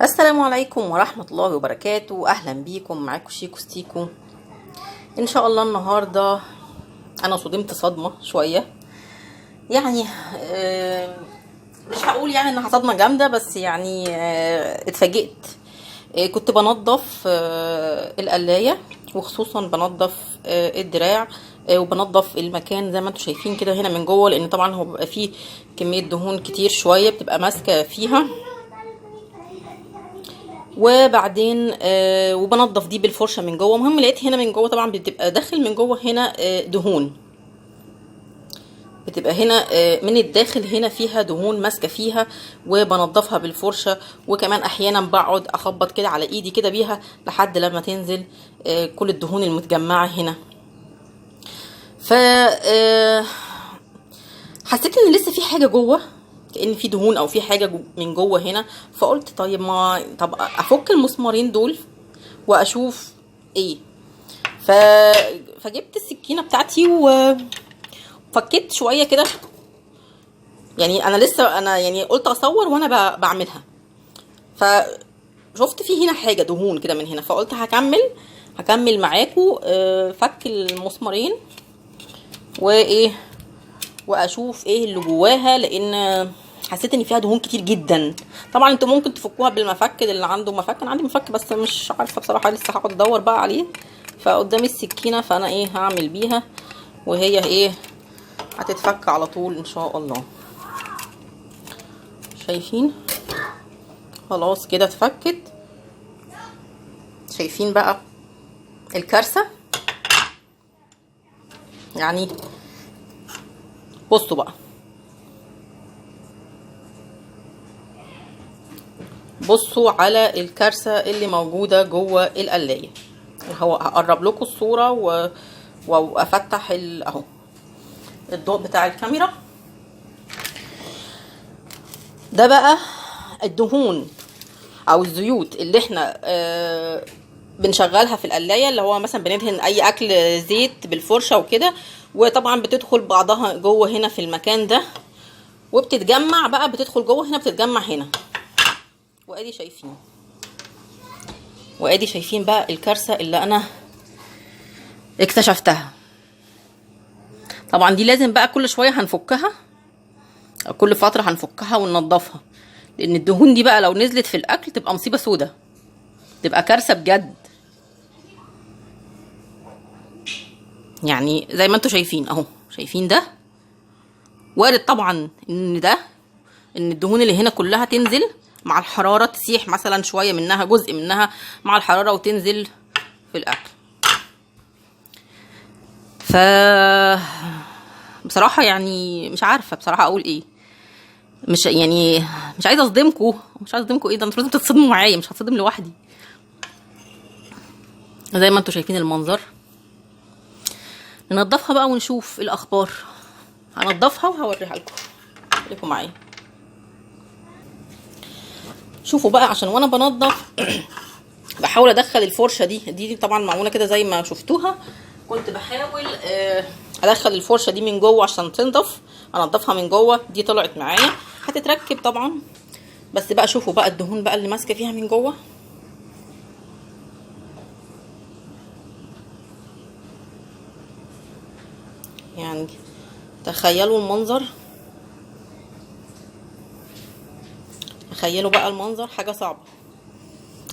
السلام عليكم ورحمة الله وبركاته. أهلا بيكم، معاكم شيكو ستيكو. إن شاء الله النهاردة أنا صدمت صدمة شوية، يعني مش هقول يعني إنها صدمة جامدة، بس يعني اتفاجئت. كنت بنظف القلاية، وخصوصا بنظف الدراع، وبنظف المكان زي ما انتم شايفين كده هنا من جوه، لان طبعا هو بيبقى فيه كمية دهون كتير شوية بتبقى ماسكة فيها. وبعدين وبنظف دي بالفرشة من جوه. المهم لقيت هنا من جوه طبعا بتبقى داخل من جوه هنا دهون، بتبقى هنا من الداخل هنا فيها دهون ماسكه فيها، وبنظفها بالفرشه. وكمان احيانا بقعد اخبط كده على ايدي كده بيها لحد لما تنزل كل الدهون المتجمعه هنا. ف حسيت ان لسه في حاجة جوه، كأن في دهون او في حاجة من جوه هنا. فقلت طيب ما طب افك المسمارين دول واشوف ايه. فجبت السكينة بتاعتي وفكيت شوية كده، يعني انا لسه يعني قلت اصور وانا بعملها. فشفت في هنا حاجة دهون كده من هنا، فقلت هكمل معاكم فك المسمارين وايه واشوف ايه اللي جواها، لان حسيت ان فيها دهون كتير جدا. طبعا انتوا ممكن تفكوها بالمفك، اللي عنده مفك. انا عندي مفك بس مش عارفه بصراحة، لسه هقعد ادور بقى عليه. فقدامي السكينة، فانا ايه هعمل بيها وهي ايه هتتفك على طول ان شاء الله. شايفين؟ خلاص كده اتفكت. شايفين بقى الكارثة؟ يعني بصوا بقى، بصوا على الكارثة اللي موجودة جوه القلايه. هو هقرب لكم الصورة وافتح اهو الضوء بتاع الكاميرا. ده بقى الدهون او الزيوت اللي احنا بنشغلها في القلايه، اللي هو مثلا بندهن اي اكل زيت بالفرشه وكده، وطبعا بتدخل بعضها جوه هنا في المكان ده، وبتتجمع بقى، بتدخل جوه هنا، بتتجمع هنا. وادي شايفين بقى الكارثة اللي انا اكتشفتها. طبعا دي لازم بقى كل شوية هنفكها، او كل فترة هنفكها وننضفها، لان الدهون دي بقى لو نزلت في الاكل تبقى مصيبة سودة، تبقى كارثة بجد. يعني زي ما انتوا شايفين اهو، شايفين ده وارد طبعا ان الدهون اللي هنا كلها تنزل مع الحرارة، تسيح مثلا شوية منها، جزء منها مع الحرارة وتنزل في الاكل. ف بصراحة يعني مش عارفه بصراحة اقول ايه، مش يعني مش عايزه اصدمكم، مش عايزه اصدمكم، ايه ده انتوا لازم تتصدموا معايا، مش هتصدم لوحدي. زي ما انتوا شايفين المنظر، ننضفها بقى ونشوف الاخبار. هنضفها وهوريها لكم، خليكم معايا. شوفوا بقى، عشان وانا بنضف بحاول ادخل الفرشة دي طبعا معمولة كده زي ما شفتوها، كنت بحاول ادخل الفرشة دي من جوه عشان تنضف، انضفها من جوه. دي طلعت معايا، هتتركب طبعا. بس بقى شوفوا بقى الدهون بقى اللي ماسكه فيها من جوه. يعني تخيلوا المنظر، تخيلوا بقى المنظر، حاجة صعبة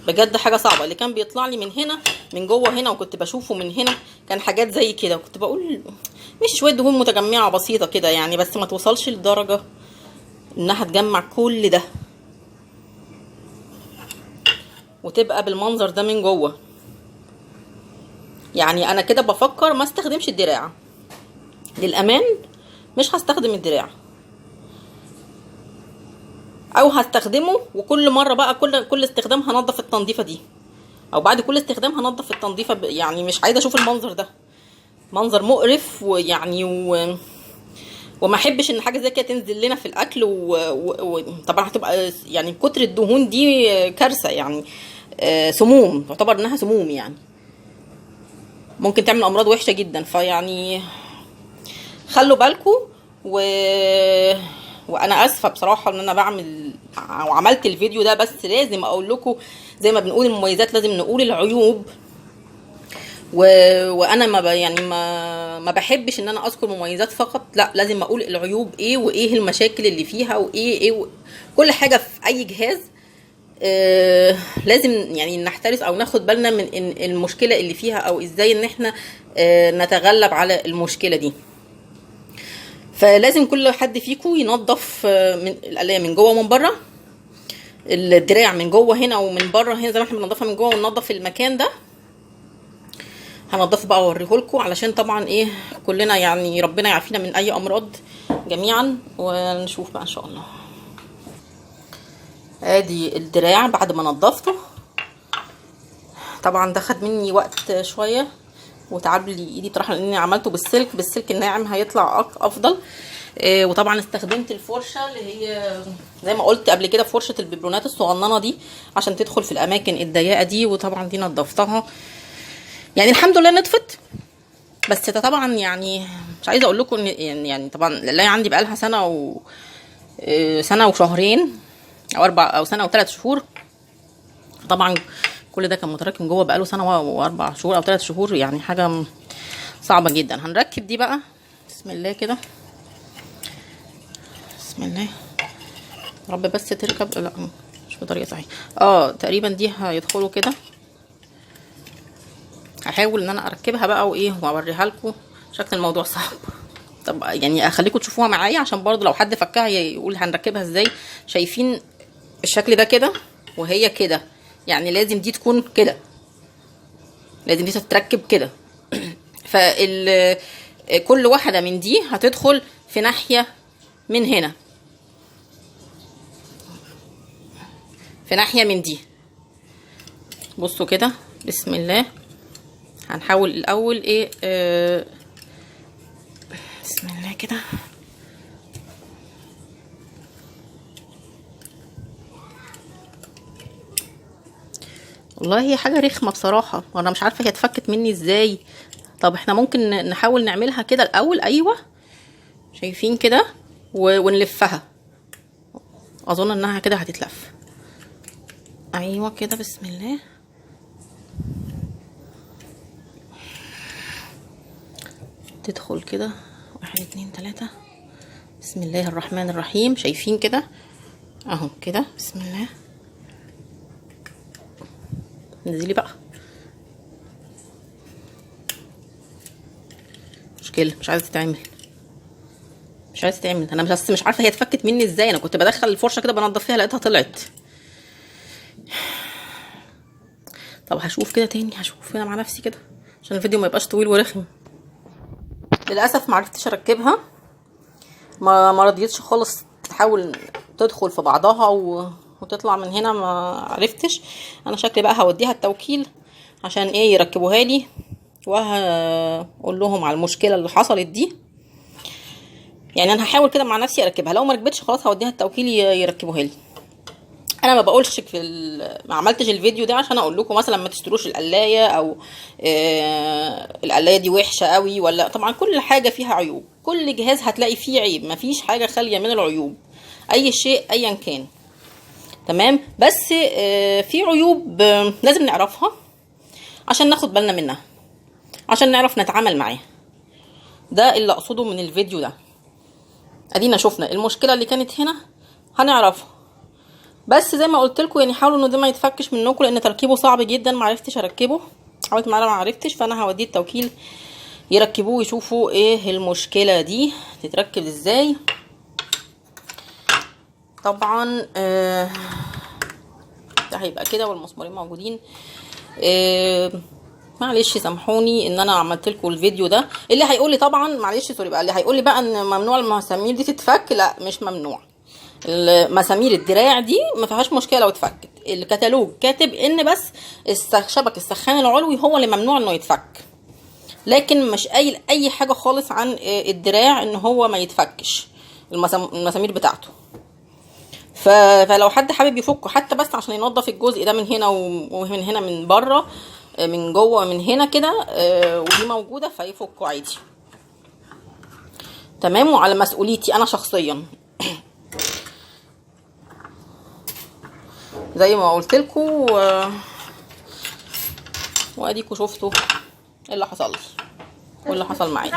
بجد، حاجة صعبة. اللي كان بيطلع لي من هنا من جوه هنا، وكنت بشوفه من هنا، كان حاجات زي كده، وكنت بقول مش شوية دهون متجمعه بسيطة كده يعني، بس ما توصلش لدرجة انها تجمع كل ده وتبقى بالمنظر ده من جوه. يعني انا كده بفكر ما استخدمش الدراع للامان، مش هستخدم الدراع، او هستخدمه وكل مرة بقى كل استخدام هنضف التنظيفه دي، او بعد كل استخدام هنضف التنظيفه. يعني مش عايزه اشوف المنظر ده، منظر مقرف، ويعني وما احبش ان حاجة زي كده تنزل لنا في الاكل. وطبعا هتبقى يعني كتر الدهون دي كارثة، يعني سموم، تعتبر انها سموم، يعني ممكن تعمل امراض وحشة جدا. فيعني خلوا بالكم وانا اسفه بصراحة ان انا بعمل او عملت الفيديو ده، بس لازم اقول لكم زي ما بنقول المميزات لازم نقول العيوب. وانا ما ب... يعني ما بحبش ان انا اذكر مميزات فقط، لا لازم اقول العيوب ايه وايه المشاكل اللي فيها وايه ايه كل حاجة في اي جهاز. لازم يعني نحترس او ناخد بالنا من إن المشكلة اللي فيها، او ازاي ان احنا نتغلب على المشكلة دي. فلازم كل حد فيكم ينظف من القلايه من جوه ومن بره، الدراع من جوه هنا ومن بره هنا، زي ما احنا بننضفها من جوه وننضف المكان ده. هنضفه بقى واوريه لكم، علشان طبعا ايه كلنا يعني ربنا يعافينا من اي امراض جميعا. ونشوف بقى ان شاء الله. ادي الدراع بعد ما نضفته، طبعا ده خد مني وقت شوية وتعب لي ايدي بصراحة، لاني عملته بالسلك الناعم هيطلع افضل. وطبعا استخدمت الفرشة اللي هي زي ما قلت قبل كده، فرشه الببرونات الصغننه دي عشان تدخل في الاماكن الضيقه دي. وطبعا دي نضفتها، يعني الحمد لله نطفت. بس ده طبعا يعني مش عايزه اقول لكم ان يعني طبعا القلايه عندي بقالها سنة و سنة وشهرين او 4 او سنة و3 شهور. طبعا كل ده كان متراكم جوه بقاله سنة و4 شهور او 3 شهور، يعني حاجة صعبة جدا. هنركب دي بقى، بسم الله كده، بسم الله رب بس تركب. لا مش بطريقة صحيحه، تقريبا دي هيدخلوا كده. هحاول ان انا اركبها بقى وايه واوريها لكم. شكل الموضوع صعب، طب يعني اخليكم تشوفوها معايا عشان برضو لو حد فكها يقول هنركبها ازاي. شايفين الشكل ده كده وهي كده، يعني لازم دي تكون كده، لازم دي تتركب كده. فال كل واحدة من دي هتدخل في ناحية من هنا، في ناحية من دي. بصوا كده، بسم الله. هنحاول الاول ايه، بسم الله كده. والله هي حاجة رخمة بصراحة، وانا مش عارفه هي اتفكت مني ازاي. طب احنا ممكن نحاول نعملها كده الاول. ايوه شايفين كده، ونلفها. اظن انها كده هتتلف. ايوه كده، بسم الله. تدخل كده، 1 2 3، بسم الله الرحمن الرحيم. شايفين كده اهو كده، بسم الله. نزلي بقى، مشكلة مش عايزه تتعمل، مش عايزه تتعمل. انا بس مش عارفه هي اتفكت مني ازاي. انا كنت بدخل الفرشة كده بنضف فيها لقيتها طلعت. طب هشوف كده تاني، هشوف كده مع نفسي كده عشان الفيديو ما يبقاش طويل ورخم. للاسف ما عرفتش اركبها، ما رضيتش خالص تحاول تدخل في بعضها وتطلع من هنا، ما عرفتش. انا شكلي بقى هوديها التوكيل عشان ايه يركبوها لي، وهقول لهم على المشكلة اللي حصلت دي. يعني انا هحاول كده مع نفسي اركبها، لو ما ركبتش خلاص هوديها التوكيل يركبوها لي. انا ما بقولش في ما عملتش الفيديو ده عشان اقول لكم مثلا ما تشتروش القلايه او القلايه دي وحشة قوي ولا. طبعا كل حاجة فيها عيوب، كل جهاز هتلاقي فيه عيب، ما فيش حاجة خالية من العيوب، اي شيء ايا كان. تمام، بس في عيوب لازم نعرفها عشان ناخد بالنا منها، عشان نعرف نتعامل معاها. ده اللي اقصده من الفيديو ده. ادينا شفنا المشكلة اللي كانت هنا، هنعرفها. بس زي ما قلت لكم يعني حاولوا انه ده ما يتفكش منكم، لان تركيبه صعب جدا، ما عرفتش اركبه، حاولت معاه ما عرفتش. فانا هوديه التوكيل يركبوه ويشوفوا ايه المشكلة دي تتركب ازاي. طبعا ده هيبقى كده والمسمارين موجودين. معلش سامحوني ان انا عملت لكم الفيديو ده. اللي هيقول لي طبعا معلش sorry بقى، اللي هيقول لي بقى ان ممنوع المسامير دي تتفك، لا مش ممنوع. المسامير الدراع دي ما فيهاش مشكلة لو اتفكت. الكتالوج كاتب ان بس شبك السخان العلوي هو اللي ممنوع انه يتفك، لكن مش قايل اي حاجة خالص عن الدراع ان هو ما يتفكش المسامير بتاعته. فلو حد حابب يفكه حتى بس عشان ينظف الجزء ده من هنا ومن هنا، من بره، من جوه، من هنا كده، ودي موجودة، فيفكه عادي. تمام، وعلى مسؤوليتي انا شخصيا. زي ما قلت لكم. واديكوا شفتوا ايه اللي حصل لي واللي حصل معايا.